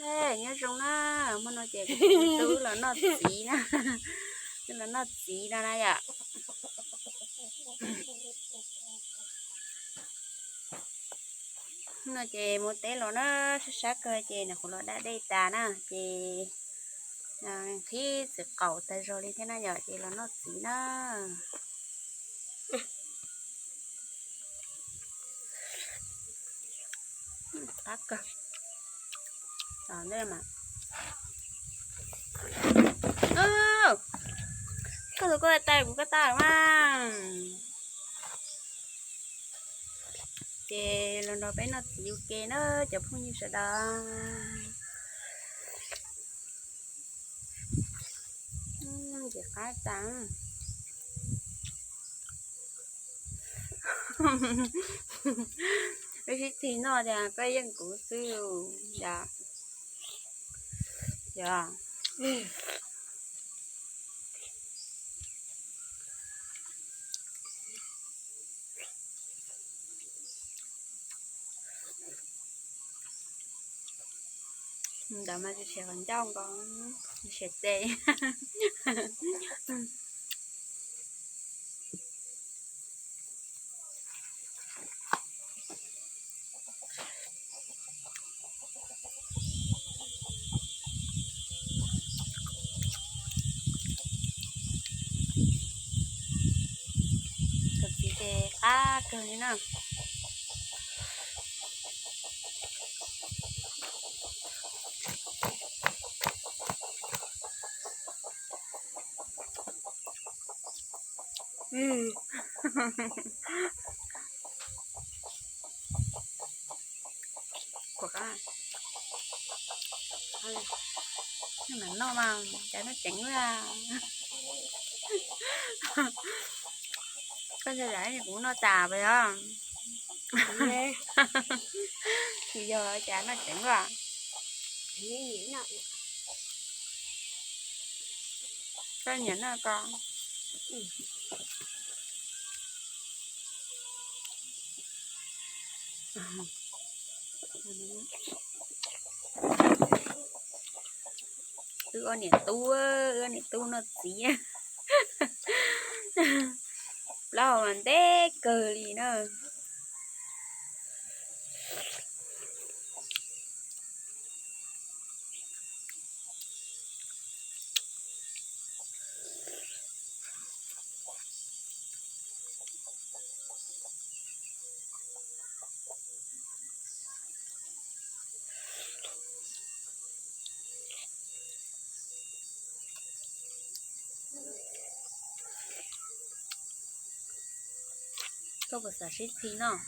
Nyob zoo na, hmo no ces kuv tus me tub los noj txiv na, wb los noj txiv no na yom. No ces mus teb los na, sab sab kawg ces nws kuv los da dej tas na ces qhib txiv qaum tag zog li thiab na yom, ces los noj txiv na. Qab kawg. Koj tus koj tais kuv koj tais mas. Ces los nrog peb noj txiv ua ke na cov phooj ywg sawv daws. Ces qab tas. Wb sib txig noj tias koj yeej kuv xwb yom. Yog. Ntawd mas tsis siav qhov ncauj nkaus, siav tes. Tus txiv ces qab kawg li na. Kuv qab, noj mas cas noj ceev a. Koj ntshai tsam kuv noj tas pas yog? Tsis yog cas noj ceev a. Koj nyiam noj ko. Wb ob niam tub, wb ob niam tub noj txiv. Plaub hau mas ntev kawg li na. Koj puas xav sib txig noj?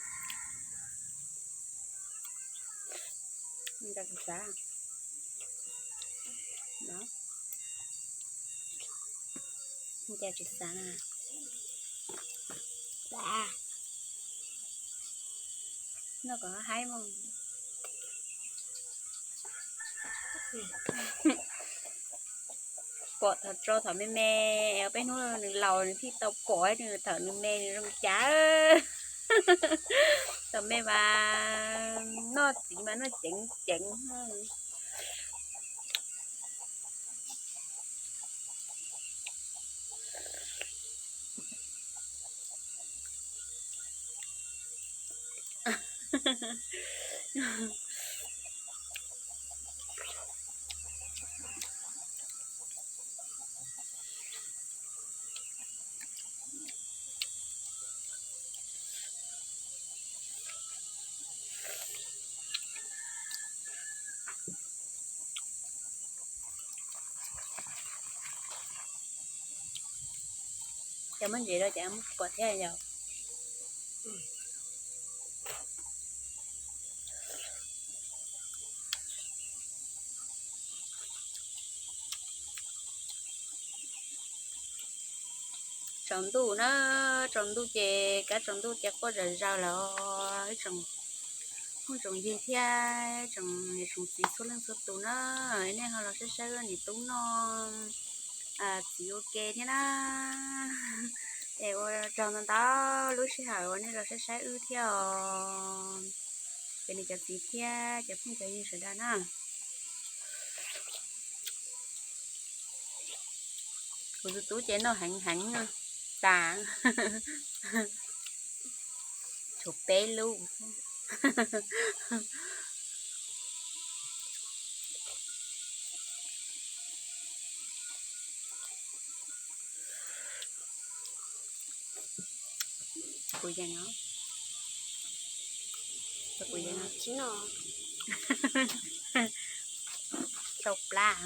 Cas kuv xav, cas tsis xav na? Xav. Noj kom haib mog. Pom thaum tso thaum me me, peb hnub nws laus nws thiaj tau pom, nws thaum nws me nws zoo cas. Thaum me mas noj txiv mas noj ceev ceev. Cov muaj ntsev rau cov muaj pom thiab yom. Tsaus ntuj na, tsaus ntuj ces kab tsaus ntuj ces quaj zom zaws lawm os. Ib tsoom phooj tsoom ywg thiab tsoom niam tsoom txiv txhua leej txhua tus na, nej ho los saib saib wb niam tub noj txiv ua ke thiab na. Es ua tsaug ntau ntau lub sij hawm uas nej los saib saib wb thiab os. Ces niam cov txiv thiab cov phooj cov ywg sawv daws na, Kuv tus tub ces noj heev heev no tas, tshuav peb lub. Kuv yees os, kuv yees os. Tau plab.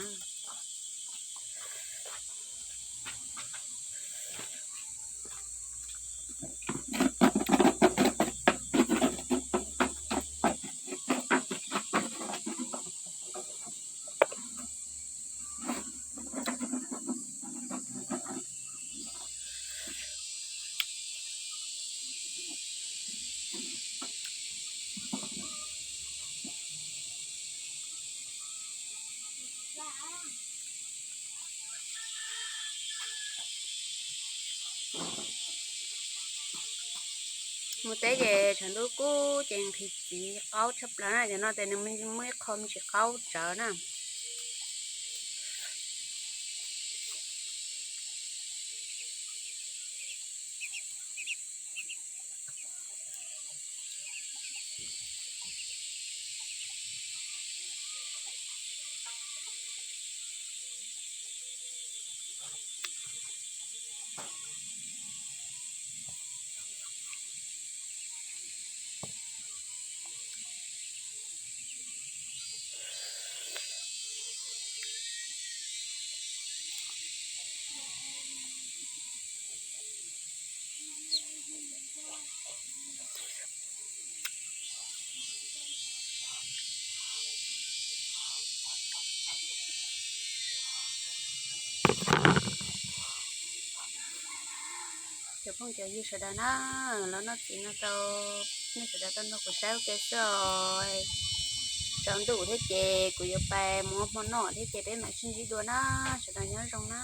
Mus teb ces tshav ntuj kub ces nqhis txiv qaub tshaj plaws na, cov no ces nws muaj ib qho me ntsis qaub tsawv na. Cov phooj cov ywg sawv daws na, los noj txiv no rau nej sawv daws tau nrog kuv saib ua ke xwb os. Tsaus ntuj thiab ces kuv yuav pais mus ua hmo noj thiab ces peb mam sib ntsib dua na, sawv daws nyob zoo na.